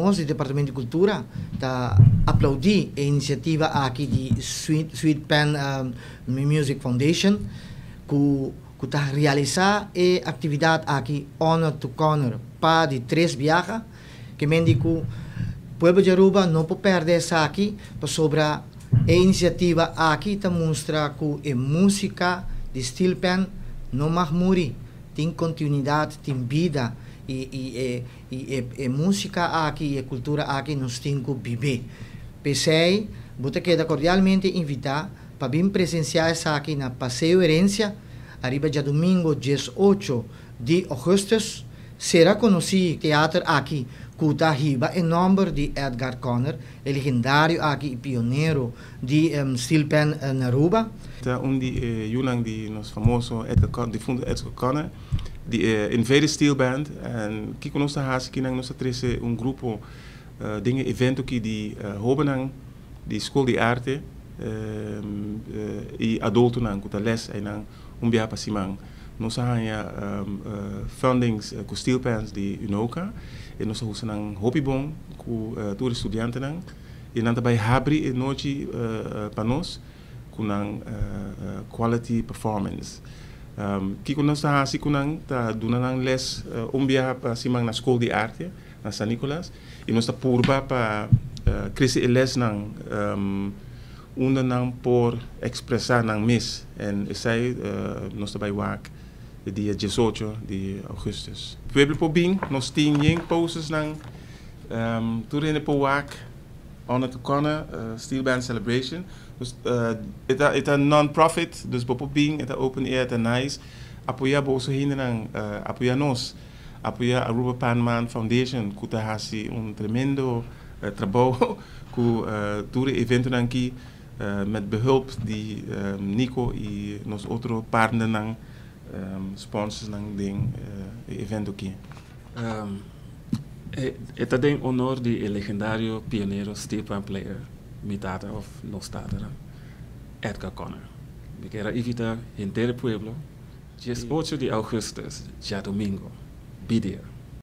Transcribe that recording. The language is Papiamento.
Nos di Departamento di Cultura ta aplaudi e iniciativa aki di Sweet Pan Music Foundation cu ta realisa e actividad aki Honor to Conner pa di tres biaha. Kiermen di cu pueblo di Aruba no por perde esaki, pasobra e iniciativa aki ta mustra cu e musica di steel pan no mag muri, tin continuidad, tin bida y e musica aki y e cultura aki nos tin cu biba. P'esey, bo ta keda cordialmente invita pa bin presencia esaki na Paseo Herencia, ariba diadomingo 18 di augustus. Será conoci teatro aki cu ta hiba e nomber di Edgar Conner, e legendario aki y pionero di steel pan na Aruba. Ta un di yunan di nos famoso Edgar Conner, difunto Edgar Conner, di Invader Steel Band. En kiko nos ta hasi kinan, nos ta trese un grupo den evento ki di hobennan di School di Arte y adultonan ku ta les einan un biaha pa siman. Nos a haña fundings ku steel pans di UNOCA y nos a usa nan hopi bon ku tur studiantenan y nan ta bai habri e nochi pa nos ku nan quality performance. Kiko nos ta hasi ku nan ta duna nan les un biaha pa siman na School di Arte na San Nicolas y nos ta purba pa krese e lesnan unda nan por expresa nan mes en esey nos ta bai wak e dia 18 di augustus. Pueblo por bin, nos tin yen posters nan, tur hende por wak Honor to Conner Steel Band Celebration. Dus e ta non-profit, dus bo por bin, e ta open air, ta nice. Apoya boso hendenan, apoya nos, apoya Aruba Panman Foundation, ku ta hasi un tremendo trabou ku tur e eventonan aki met behulp di Nico y nos otro partnernan, sponsorsnan den e evento aki. E ta den honor di e legendario pionero steel pan player, mi tata of nos tata, Edgar Conner. Mi kier invita henter pueblo, 18 di augustus, diadomingo, be there.